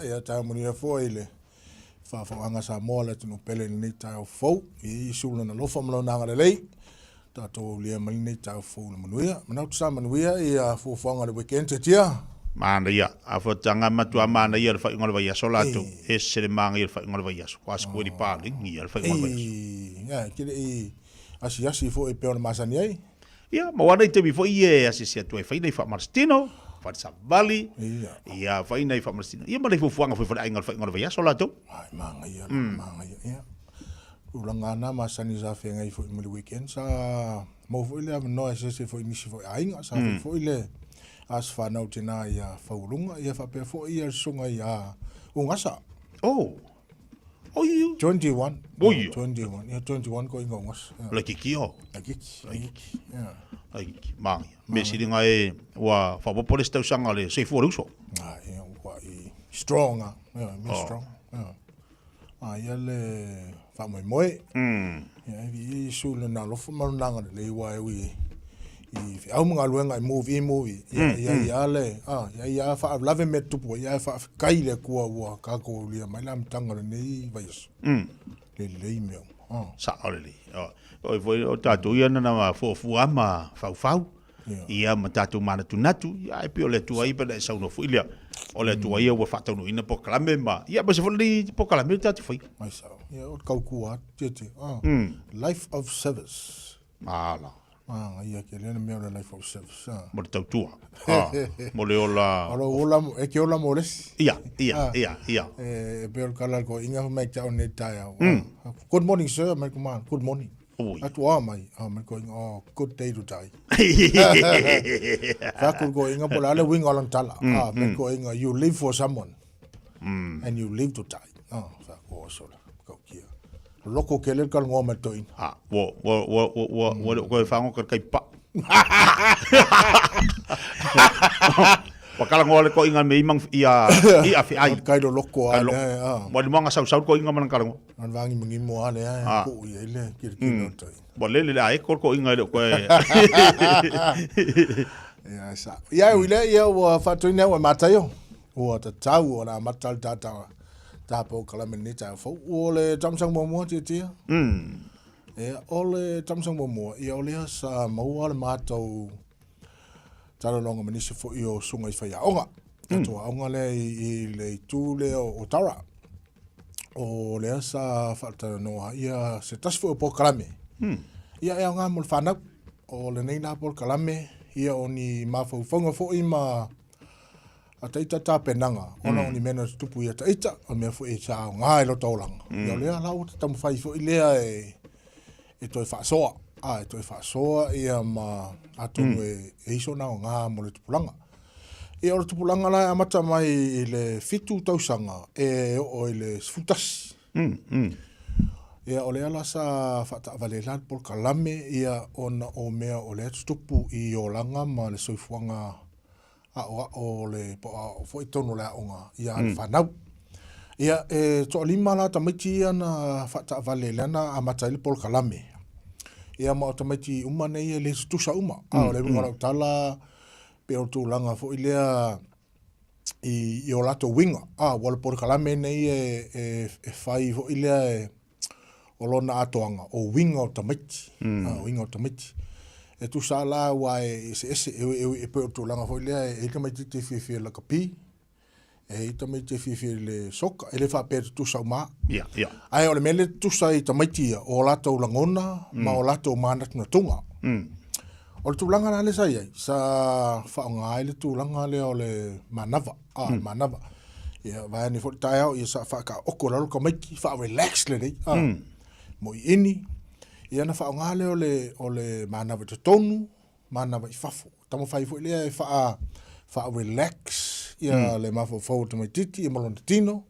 Ia taeao manuia foi i le faafofogaaga a Samoa le atunuu pele i lenei taeao fou. I Iesu lona alofa ma lona agalelei, tatou aulia mai lenei taeao fou i le manuia. Manatu sa manuia ia fuafuaga o le weekend Tiatia. Manaia. A fuataga matua manaia le faaiuga o le vaiaso latou. Ese le manaia o le faaiuga o le vaiaso. Ua sikueli paleni ia le faaiuga o le vaiaso. Ia, e te le i asiasi foi e pei ona masani ai. Ia, ma ua nai taimi foi e asiasi atu ai, fai nai faamalositino, fai le savali, ia, fai nai faamalositino, ia ma nai fuafuaga foi faleaiga o le faaiuga o le vaiaso latou. Ai, manaia, manaia, ia. Tulaga na masani sa feagai foi ma le weekend, sa maua foi le avanoa e asiasi ai foi i nisi foi aiga, sa fai foi le aso fanau tina ia Faualuga, ia faapea foi ia le susuga ia Ugasa. Oh, Oi. 21. Oi. 21. Yeah, 21 ko inga ungas. Yeah. Le kiki o. Le kiki. Le kiki. Yeah. Le kiki. Mangi. Me siringa e ua whapopo le tausanga le soifua le uso. Ah, yeah, ua i strong. Ah. Yeah, me oh. strong. Yeah. Ah, ia le whamoemoe. Yeah, i su le nā lofa marunanga le leiwa e ui i whiau mga luenga i movie, i movie. Ia, ia, ia le, ah, ia, ia whaalave me tupu, ia whaawhikai le kua ua kākou lia mai la mtanga le nei vaiaso. Le lei mea uma. Ah. Sa o le lei. O, o, o tātou ia nana ma fuafua ma faufau. Ia ma tātou manatunatu. Ia e pei o le Atua ia pe na e saunoa foi lea. O le Atua ia ua faataunuuina polokalame ma, ia aemaise foi lenei polokalame le tatou faia. Mai sao. Ia o le kaukua atu, tietie. Ah. Life of service. Ala. Ah, ia ke lena mea o le life of service. Ah. Mo le tautua. Ah, mo le ola. O lo ola, e ke ola mo lesi. Ia, ia, ah. ia, ia. E, e pe o le kala ko inga mai te au nei tai au. Good morning sir, mai kuma, good morning. Oi. Atu a mai, a mai ko inga, oh, good day to die. Whaku ko inga po la le winga lan tala. Ah, mai ko inga, you live for someone. And you live to die. Ah, whaku o sola. Kau kia. Loko ke le kal ngoa mai toina. Ah, ua, ua, ua, ua, ua, ua le o koe whango ka kai pa. Ua kala ngoa le ko inga me imang ia, i a whiai. Kai lo loko a le, ah. Ua ni mwanga sau sau ko inga mana kala ngoa. An vangi mangi mo a le, ah. Ko ia ile, kiri kiri o toina. Ua lele le a e ko inga le koe. Ia, sa. Ia, ui le, ia, ua whaatuina ua mātaio. Ua tatau o la mata le tata tāpou kalame ni tā fou. Ua le tamsang muamua tia tia. Ia, o le tamsang muamua, ia o lea sa maua le mātou talanoaga ma nisi foi o susuga i faiaoga. Tatou aoga lea i le itu lea o Tara. O lea sa faatalanoa ia se tasi foi o polokalame. Ia e aoga mo le fanau. O lenei la polokalame, ia o ni mafaufauga foi ma a taita tapenaga, ona o ni mea na tutupu ia taita, o mea foi e sa aoga i lota olaga. Ia o lea la ua taumafai foi lea e, e toe faasoa, a, e toe faasoa ia ma atonu e, e iso na aoga mo le tupulaga. Ia o le tupulaga la e amata mai i le 7 tausaga e oo i le 11. Ia o lea la sa faataavale la le polokalame ia ona o mea o lea tutupu i olaga ma le soifuaga aoao o le po o foi tonu o le aoga ia mm. fanau. Ia e toalima la tamaiti ia na faataavale lea na amata ai le polokalame. Ia ma o tamaiti uma nei e le tutusa uma. Mm. A o le uiga o lau tala pe o tulaga foi lea i, i o latou uiga. A ua le polokalame nei e, e, e fai foi lea e o lona atoaga, o uiga o tamaiti, mm. a, uiga o tamaiti. E tusa la ua e eseese, e, e, e pei o tulaga foi lea, e i tamaiti e fiafia i le lakapi, e i tamaiti e fiafia i le soka, e le faapea e tutusa uma. Yeah, yeah. Ae o le mea le tutusa i tamaiti ia, o latou lagona mm. ma o latou manatunatuga. Mm. O le tulaga la lea sa i ai, sa faaaoga ai le tulaga lea o le manava, a, le manava. Ia, vaeane foi le taeao, ia sa faataoto i lalo tamaiti, faa-relax lelei, a, mo iini. Ia ona faaaoga lea o le, o le manava i totonu, manava i fafo. Taumafai foi lea e faa, faa-relax ia le mafaufau o le tamaitiiti ia ma lona tino.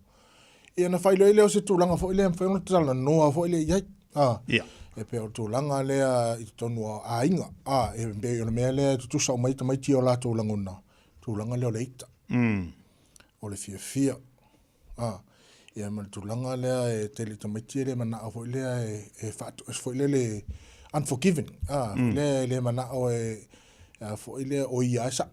Ia ona faailoa ai lea o se tulaga foi lea e mafai ona talanoa foi lea i ai. A, Ia. E pei o le tulaga lea i totonu o aiga. A, e pei o le mea lea e tutusa uma ai tamaiti i o latou lagona, tulaga lea o le ita. O le fiafia. A, ia ma le tulaga lea e tele tamaiti e le manao foi lea e, e faatoese foi lea le unforgiving. A, foi lea e le manao e, a foi lea o ia e sao.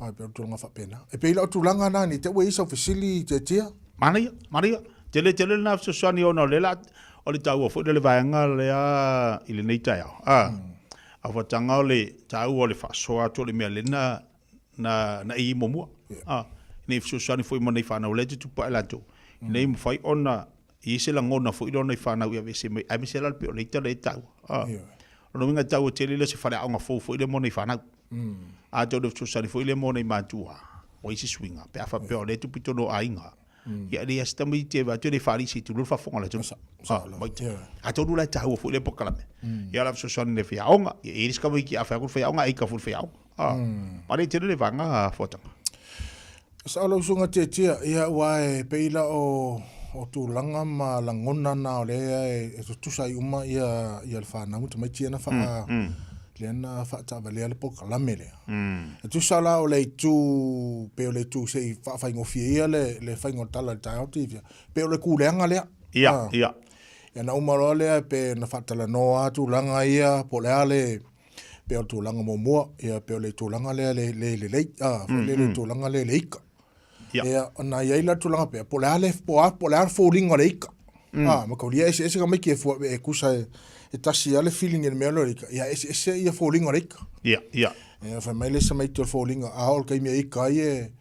Ai, pei o le tulaga faapena. E pei la o tulaga na nei te ua i ai sau fesili Tiatia. Manaia, manaia. Tele tele lena fesoasoani ona o lea la o le taua foi lea o le vaega lea i lenei taeao. A, aufataga o le taua o le faasoa atu o le mea lea na na na i muamua. A, ina ia fesoasoani foi mo nai fanau lea e tutupu ae latou, ina ia mafai ona i ai se lagona foi lea o nai fanau e aveese mai, aemaise la le pei o le ita lea e taua. A, o lona uiga e taua tele lea o se faleaoga fou foi lea mo nai fanau. Atonu e fesoasoani foi lea mo nai matua, ua i ai se suiga, pe a faapea o lea e tupu i totonu o aiga, ia e leai lava se tamaiti e vaai atu e le faalii se i tulou le faafofoga a le atunuu. Atonu la e taua foi lea polokalame, ia o le a fesoasoani i le faiaoga, ia e i ai le isi tamaiti a fai atu le faiaoga, e ita foi le faiaoga. Malie tele le vaega Fuataga. Sao lau usuga Tiatia, ia aua e pei la o o tulaga ma lagona na o lea e tutusa ai uma ia ia le fanau ma tamaiti ia na faa lea na faataavalea le polokalame lea. E tusa la o le itu pei o le itu se i faafaigofie ia le le faiga o le tala i le taeao Tiatia, pei o le kuleaga lea. Ia, ia. Ia na uma loa lea pe na faatalanoa lava tulaga ia po o le a le pei o le tulaga muamua, ia pei o le tulaga lea le le lelei, a, foi lele le tulaga lea le ika. Ia, ona i ai la tulaga pea, po o le a le, po o a, po o le a le foliga o le ika. A, mataulia eseese tamaiti e fua, e tusa e, e tasi lava le feeling i le mea lea o le ika, ia eseese ia foliga o le ika. Ia, ia. Ia, fai mai le isi tamaiti o le foliga, a oo i le taimi e ika ai e,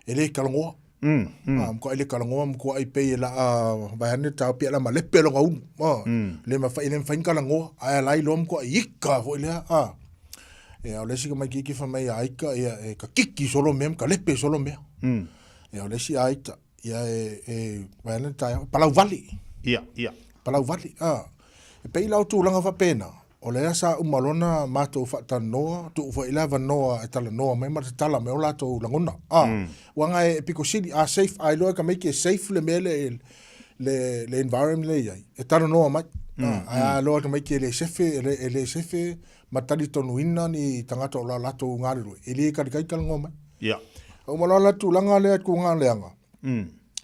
e le talanoa. A, matuai le talanoa, matuai pei e laa vaeane le taofi, a la malepe lona ulu. A, le mafai, le mafai ona talanoa, ae ala ai loa matuai ika foi lea, a. Ia, o le isi tamaitiiti fai mai a ika, ia, e kakiki solo mea ma kalepe solo mea. Ia, o le isi a ita, ia, e, e, vaeane le taeao, e palau vale. Ia, ia. Palau vale, a. E pei la o tulaga faapena, O lea sa uma loa ona matou faatalanoa, tuu foi i le avanoa e talanoa mai ma tatala mai o latou lagona. A, aua na e pito sili, a safe, a iloa e tamaiti e safe le mea lea, le, le environment lea e i ai, e talanoa mai. A, ae a iloa e tamaiti e le sefe, e le, e le sefe ma talitonuina ni tagata o lo o latou galulue, e le talitai talanoa mai. Ia. Uma loa la tulaga lea, tulaga leaga,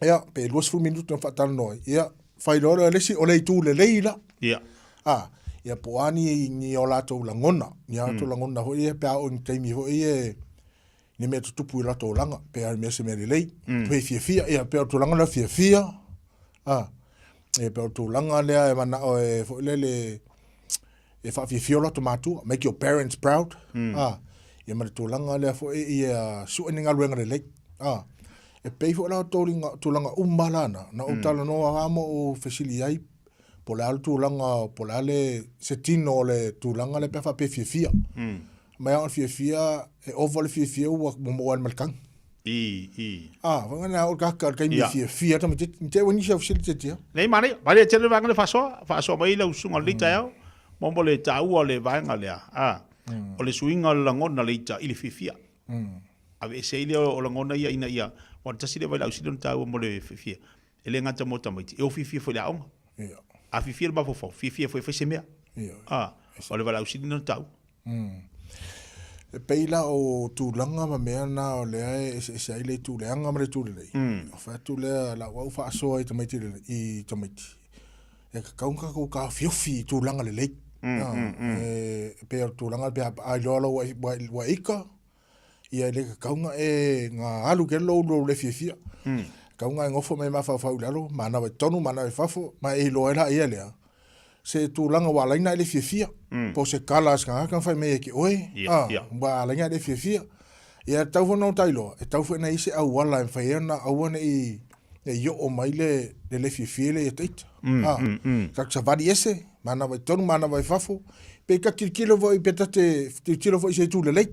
Ia, pe 20 minute na faatalanoa ai. Ia, fai loa lea o le isi, o le itu lelei la. Ia. A, ia po o a ni, ni o latou lagona, ni a latou lagona foi ia pe a oo i ni taimi foi ia ni mea tutupu i latou olaga, pe a mea se mea lelei, pe fiafia, ia pe o le tulaga lea fiafia, a, ia pe o le tulaga lea e manao e foi lele e faafiafia o latou matua, make your parents proud, a, ia ma le tulaga lea foi ia sue ni galuega lelei, a. E pei foi la o toliga, tulaga uma la na, na ou talanoa lava ma ou fesili ai, po o le a le tulaga, po o le a le, se tino o le tulaga lea pe a faapea e fiafia. Mai lava o le fiafia, e ova le fiafia ua maua ai ma le tagi. I, i. Ah, foi na o kaka le taimi fiafia tamaitiiti. Te ua nisi au fesili tiatia. Nei, manaia, manaia tele le vaega lea faasoa, faasoa mai lau susuga i lenei taeao, mo mo le taua o le vaega lea, a, o le suiga o le lagona le ita i le fiafia. Aveese ai lea o lagona ia ina ia, aua o le tasi lea vailaau sili ona taua mo le fiafia, e le gata mo tamaiti, e o fiafia foi i le aoga. A fiafia le mafaufau, fiafia foi e fai se mea. A, o le vailaau sili lea ona taua. E pei la o tulaga ma mea na o lea e eseese ai le itu leaga ma le itu lelei. O fai atu lea lau au faasoa i tamaiti lelei, i tamaiti. E tatau ona tatou taofiofi i tulaga lelei. E pei o le tulaga pe a iloa loa ua ika, ia e le tatau ona e na alu tele lou lou le fiafia. Tatau ona e nofo ma e mafaufau i lalo, manava i totonu, manava i fafo, ma e iloa ai laia lea, se tulaga ua ala ai ona e le fiafia. Po o se tala a se tagata na fai mai ia te oe, ua ala ai ona e le fiafia. Ia e tatau foi ona ota iloa, e tatau foi ona i ai se auala e mafai ai ona aua ne i ne i oo mai le le le fiafia lea ia te ita. Ta te savali ese, manava i totonu, manava i fafo, pe ta tilotilo foi, pe ta te tilotilo foi i se itu lelei.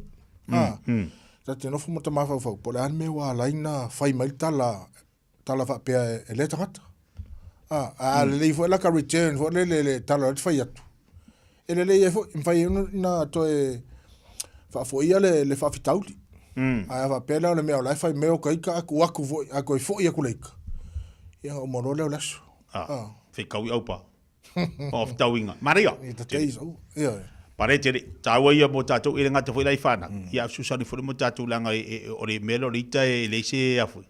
Ta te nofo ma ta mafaufau, po o le a le mea ua ala ai ona fai mai le tala, tala faapea e lea tagata. A lelei foi la ka return foi lele le tala o lea e fai atu, e lelei ai foi, e mafai ai ona toe faafoia le, le faafitauli. Ae a faapea la o le mea o la e fai mai o ka ika, a tuu atu foi, a toe foi atu le ika, ia ona uma loa lea o le aso. Ah, fekau i aupa. O fetauiga. Manaia. I the days, oh, ioe. Pare tele, tāua ia mō tātou, e le gata foi la i whānau. Ia fesoasoani foi mō tātou leaga o le mea lea o le ita e leai se a foi.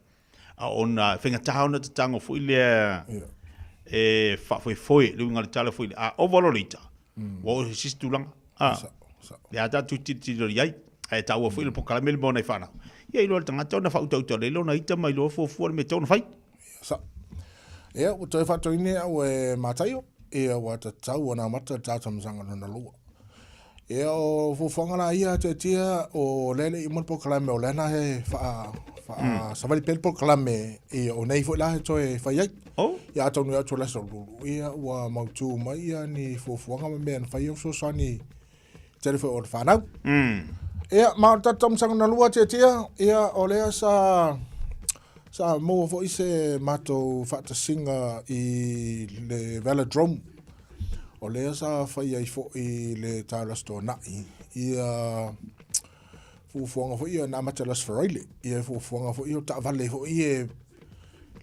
A ona faigata ona tatago foi lea e faafoefoe le uiga o le tala foi lea. A ova loa le ita, ua oo i se isi tulaga. A, le a tatou tilotilo i ai. Ae taua foi le polokalame le mo nai fanau. Ia iloa le tagata ona faautauta lelei lona ita ma iloa fuafua le mea e tatau ona fai. Ia sao. Ia ua toe faatoine au e Mataio, ia ua tatau ona amata le ta tamasaga lona lua. Ia o fuafuaga la ia Tiatia, o lea e le i uma le polokalame o lea na e faa faa savali pea le polokalame ia o nei foi la e toe fai ai. Oh. Ia atonu e atu le aso Lulu, ia ua mautu mai ia ni fuafuaga ma mea na fai ai fesoasoani tele foi o le fanau. Ia, ma o le tatou taumasaga na lua Tiatia, ia o lea sa sa maua foi se matou faatasiga i le Velodrome. O lea sa fai ai foi le taeao Aso Toonai ia fuafuaga foi ia na amata i le Aso Faraile, ia fuafuaga foi o taavale foi e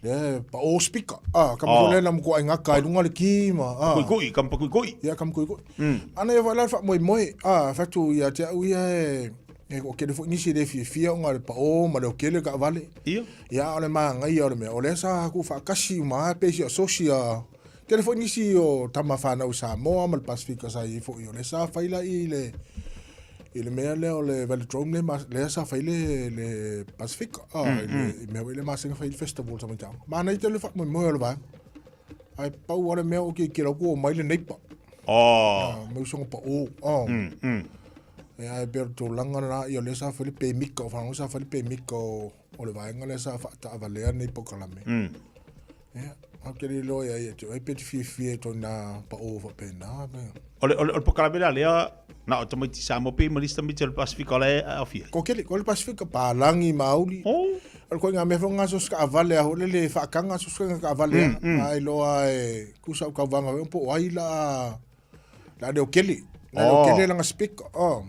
lea e pao speaker. Ah, kama oh. lea na mko ai ngaka i lunga le ki ma. Ah. Kui kui, kama kui kui. Ia kama kui kui. Ana ia foi la faamoemoe. Ah, fatu ia te au ia e e ko kele foi nisi le fiafia ona le pao ma le okele taavale. Ia. Ia o le māngaia o le mea. O lea sa ku faakasi uma pe si o sosia. Tele foi nisi o tama whanau Samoa ma le Pasifika sa i foi o lea sa fai la i le i le mea lea o le Velodrome le ma, lea sa fai le le Pasifika ah, i le i mea foi le masina fai le festival sa mai taonga. Manaia tele le faamoemoe o le vaega. Ae pau lava le mea o ke kila ku o mai le neighbor. Oh. Ah, mai usoga pao. Oh. Ia ae pei o le tulaga lena ia o lea sa fai le pemika o whanau sa fai le pemika o o le vaega lea sa faataavalea nei polokalame. Ia, ou te le iloa ia ia te oe pe te fiafia i tona pao faapena. Pe... O le, o le, o le polokalame la lea, na o tamaiti Samoa pe ma lisi tamaiti o le Pasifika o la e aofia. Ko kele, ko le Pasifika, palagi, mauli. Oh. O le koiga mea foi nga so skaavale a hole le faakanga so ska kaavale mm, mm. Ai loa e kusa u kauvaga foi po o ai la la leo kele. La leo kele langa speaker. Oh.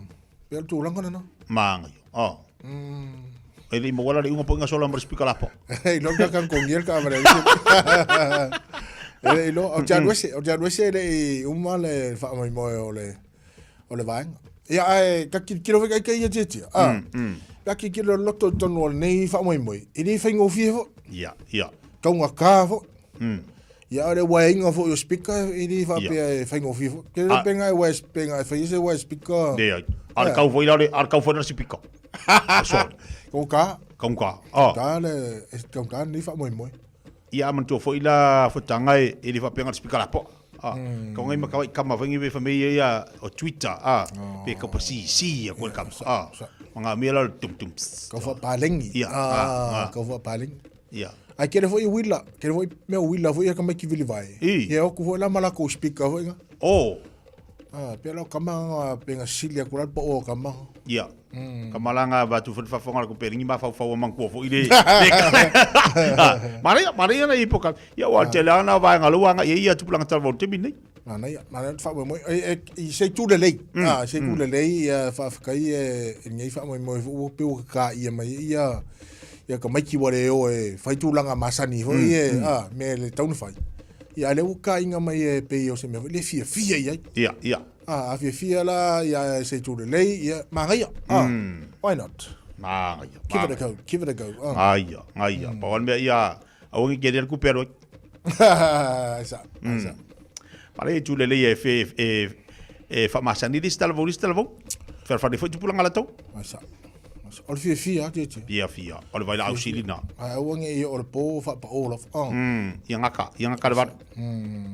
Pe o le tulaga lena. Maanga io. Oh. E le i maua la le iuga po inga sola ma le speaker lapo. I lo ka kan kongi el ka vale. E lo o te alu ese, o te alu ese le i uma le faamoemoe o le o le vaega. Ia ae ka kilokilo foi kai kai ia tiatia. Ah. Ka kilokilo loto i tonu o lenei faamoemoe. E le faigofie foi. Ia, ia. Taugata foi. Ia o le uaeina foi o speaker e le faapea e faigofie foi. Ke le penga e uae penga e fai se uae speaker. Leai. A le kau foi la le a le kau foi la speaker. Sorry. Kau ka. Kau ka. Ah. Ka le e kau ka ni faamoemoe. Ia manatua foi la fotaga e e le faapea le speaker la po. Ah. Kau ngai ma kau kama foi ngi fa mei ia o Twitter ah. Pe kau pa si si ia ko kama. Ah. Nga mea la tum tum. Kau fa palengi. Ah. Kau fa palengi. Ia. Ai kere foi uila, kere foi mea uila foi ia ka mai ki vili vai. I. Ia oku foi la mala ko speaker foi nga. Oh. Ah, pe la kama nga pe nga sili aku la po o kama. Ia. Mm. Ka malanga va tu foi fafonga ko pe ringi ma fau fau mang ko foi le. Mare mare na i poka. Ia wa te la na va nga lo nga ia ia tu pulanga tal te mi nei. Manaia, manaia le faamoemoe. E, e, i se itu lelei. Ah, se itu lelei, ia faafetai e, e lenei faamoemoe foi ua pei ua kakaia mai ai ia, ia tamaiti ua le o e fai tulaga masani foi e, ah, mea e le tatau ona fai. Ia, a lea ua kakaina mai e pei o se mea foi lea e fiafia i ai. Ia, ia. Ah, a fiafia la, ia, se itu lelei, ia, manaia. Ah, why not? Manaia. Give it a go, give it a go. Ah. Ngaia, ngaia. Pau le mea ia, aua ne i kere le kupe alu ai. Ai sa, ai sa. Pare e tule lei e fe e e whamasani le stala vau le stala vau. Wherewhare foi tupulanga la tau. Ai sa. O le fiafia, te te. Fiafia. O le vai la au sili na. Ai aua nge ia o le pō whapa o la. Oh. Ia ngaka, ia ngaka le varu.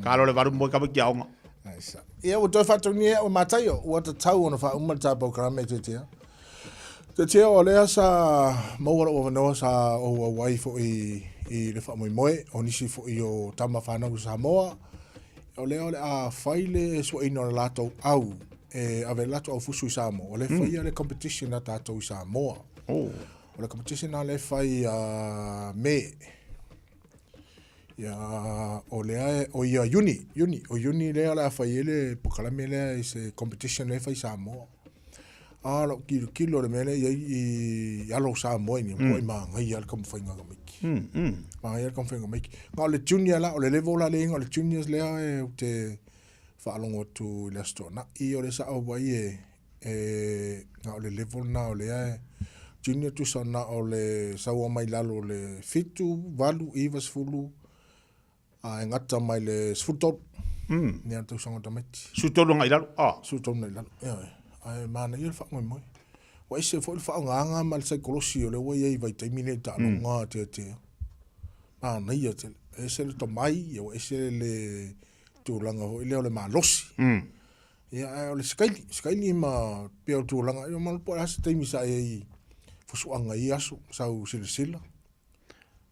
Ka alo le varu mo ka ki aonga. Ai sa. Ia ua toe whaatoni e o Mataio, ua tatau ona whauma le tāpau karame te tea. Te tea o lea sa maua lou avanoa sa ou auai foi i le faamoemoe o nisi foi o tama fanau o Samoa. O lea o le a fai le suaina o le latou au e ave le latou au fusu i Samoa. O le faia le competition a tatou i Samoa. Oh. O le competition a le fai a Me. Ia, o lea, o ia Iuni, Iuni, o Iuni lea o le a fai ai le polokalame lea i se competition lea e fai i Samoa. A lou kilokilo le mea lea i ai i alo o Samoa i ni, mm. manaia le taumafaiga a tamaiti. Mm, mm. Manaia le taumafaiga a tamaiti. Na o le junior la, o le level la lea o le juniors lea e ou te faalogo atu i le Aso Toonai, o le sao ai e, e na o le level na o lea e junior tusa na o le saua mai lalo o le 7, 8, 9, 10, a e gata mai le 13. Ni a tausaga o tamaiti. 13 agai i lalo. Ah. 13 agai i lalo. Ioe. Ae manaia le faamoemoe. Ua ese foi le faaaogaga ma le saikolosi o lea ua i ai i vaitaimi nei i taaloga a Tiatia. Manaia tele. E ese le tomai, ia ua ese le tulaga foi lea o le malosi. Ia ae o le sikaili, sikaili ma pei o le tulaga, ia ma po o le a se taimi sa i ai i fusuaga i ia aso, sau silasila.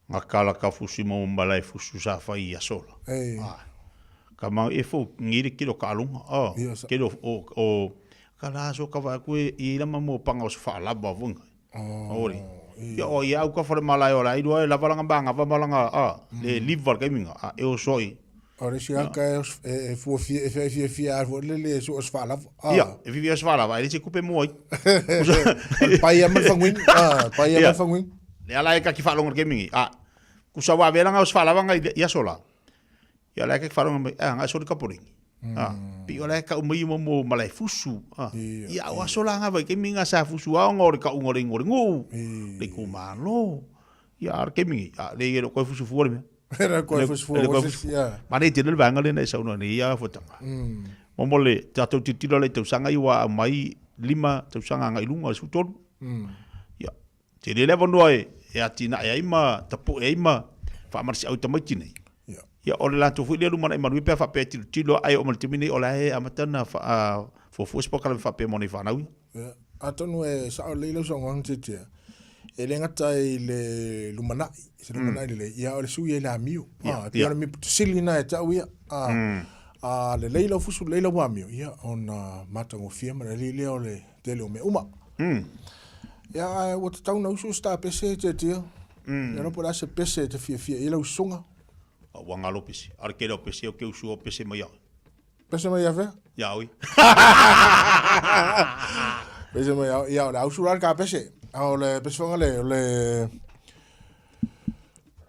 Gakala ka fusi mo malae fusu sa fai i aso la. Ei. Ah. Ka mau e fo ngi le kilo ka alunga. Oh. Ia, sa- Kilo o o ka la so ka va ku e i la mo panga o se fa lava vonga. Oh, Ori. Ia o ia au ka fale malae o la i lua e lava langa banga va malanga a le liva ka minga a e o soi. O le isi aka e, e, e fuafia, e fia fia fia a foi le le su o se faalava. Ah. Ia, e fifi o se faalava, e le se kupe mua ai. O le paia ma le faguina. Ah, paia ma le faguina. Le ala e kaki whaalonga ke mingi. A, kusa wa vela nga o se faalava nga i aso la. Ia la e kaki whaalonga mai, a, nga sori kaporingi. A, pi o la e ka umai mo mo malai fusu. A, ia o aso la nga vai ke minga sa fusu a o le ka unga le ngore ngu. Le kumalo. Ia ar ke mingi. A, le i koe fusu fua le mea. Era koe fusu fua o se ia. Ma nei tele le vaega lena e saunoa nei ia fuataga. Mo mo le tatou tilotilo la i tausaga ia ua aumai 5 tausaga agai i luga o le 13. Ia, tele le avanoa e e atinae ai ma tapu'e ai ma faamalosiau i tamaiti nei. Ia, o le latou foi lea lumanai manuia pe a faapea e tilotilo ae oo mai le taimi nei o la e amata ona fuafua se polokalame faapea mo nei fanau ia. Ia, atonu e sao lelei lau saunoaga Tiatia, e le gata i le lumanai, se lumanai lelei, ia o le sui ai le amio. Ah, e pei o le mea sili lena ia te au ia. Ah, a lelei lau fusu, lelei lau amio, ia ona matagofie ma le alii lea o le tele o mea uma. Ia, ae ua tatau ona usu se ta pese, Tiatia. Ia iloa po o le a se pese e te fiafia i ai lau usuga. Ua galo pese. A o le tele o pese, ou te usu o pese mai au. Pese mai ia fea? Ia oi. Pese mai ia, ia o le ausu la le ka pese. A o le pese whanga le, o le...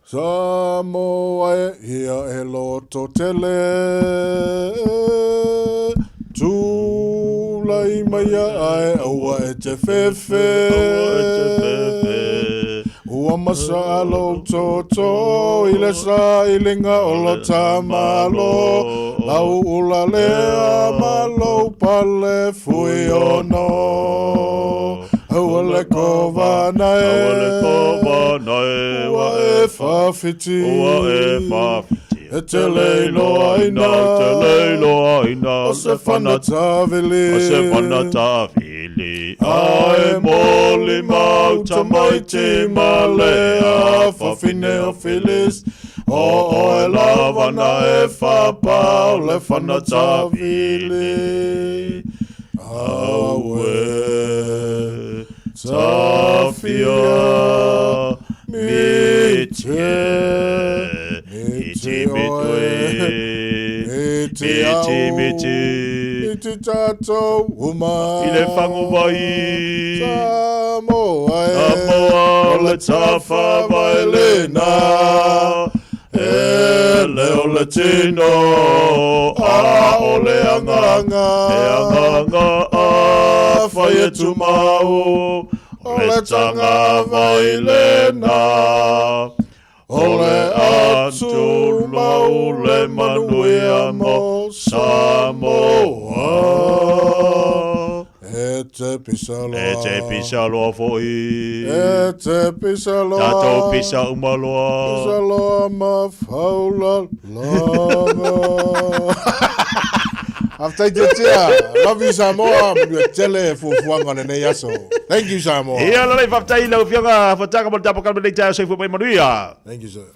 Samoa e ia e loto tele Tūlai mai ae aua e te fefe Aua e te fefe Ua masa lou toto i le sailiga o lo ta Malo, lau ula lea ma lou pale fui ono. Aua le kovana e, Aua le kovana e, ua e fawhiti, ua e fawhiti. E te leiloaina, E te leiloaina, o se fana tavili, o se fana tavili. Ae molimau tamaiti ma lea fafine o Phyllis, o oe lava na e fapau le fana tavili. Aue, Tafia mite, miti mitui, miti miti au, miti, miti tatou uma, i le faguvai, Samoa e, Samoa o le tafa vai lena, e le o le tino, a o le agaga, e agaga a fai e tumau, o le taga vai lena, o le atumau le manuia mo Samoa. E te pisa loa. E te pisa loa foi. E te pisa loa. Tatou pisa uma loa. Pisa loa ma faula lava. Faafetai Tiatia. Love you Samoa. Manuia tele fuafuaga o lenei aso. Thank you Samoa. Ia lelei, faafetai i lau Afioga Fataka mo le tapo kalama i lenei taeao. Soifua mai manuia. Thank you sir.